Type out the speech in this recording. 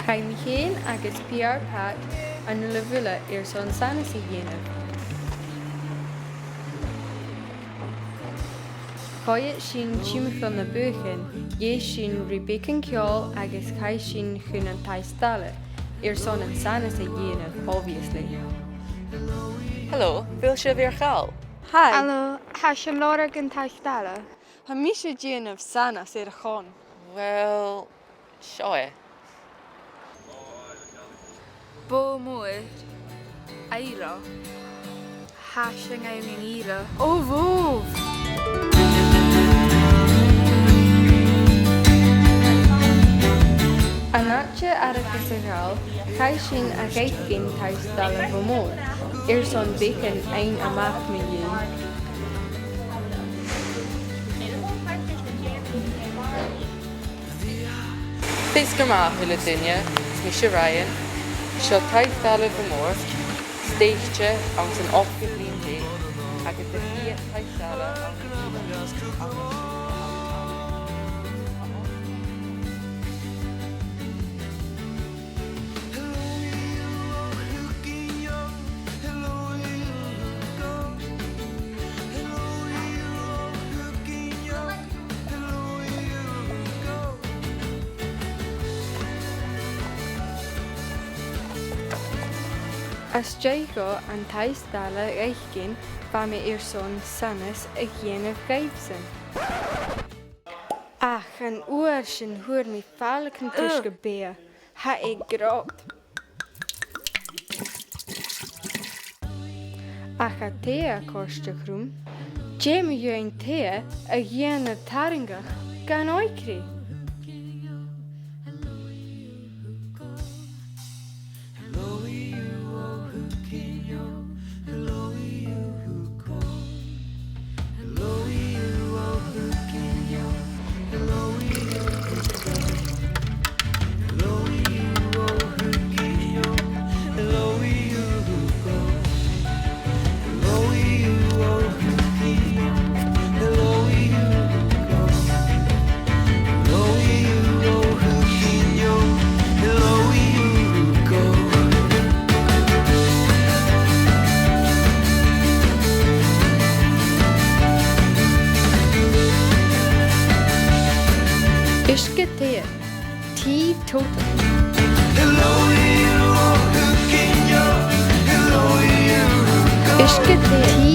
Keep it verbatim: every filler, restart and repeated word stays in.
Chaidh mi fhìn agus P R Pat an uile bhuille airson sanas a dhèanamh. Choimhead sinn timcheall na bùthan, dh'èist sinn ri beagan ceòl agus chaidh sinn chun an taigh-staile airson an sanas a dhèanamh, obviously. Hello, a bheil sibh air chall? Hi. Hello, tha sinn a' lorg an taigh-staile. Tha mise a' dèanamh sanas air a' chon. Well, seo e. Bò mòr, aire. Tha sinn ann an aire. Ò, bhò! An àite aithreachais a ghabhail, chaidh sinn a dh'fhaicinn taigh-staile Bhò Mòr, airson beagan fhaighinn a-mach mu dheidhinn. Feasgar math a h-uile duine, is mise Ryan. Seo taigh-staile Bhò Mòr, stèidhichte anns an ochdamh linn deug, agus a' chiad taigh-staile ann an Às dèidh dhomh an taigh-staile fhaicinn, bha mi airson sanas a dhèanamh dhaibhsan. Ach an uair sin fhuair mi fàileadh an t-uisge-beatha. Tha e grod. Ach tha tè a' còrdadh rium. Dè mu dheidhinn tè a dhèanamh tarraingeach gan òigridh? Uisge-teth. Teetotal. Uisge-teth.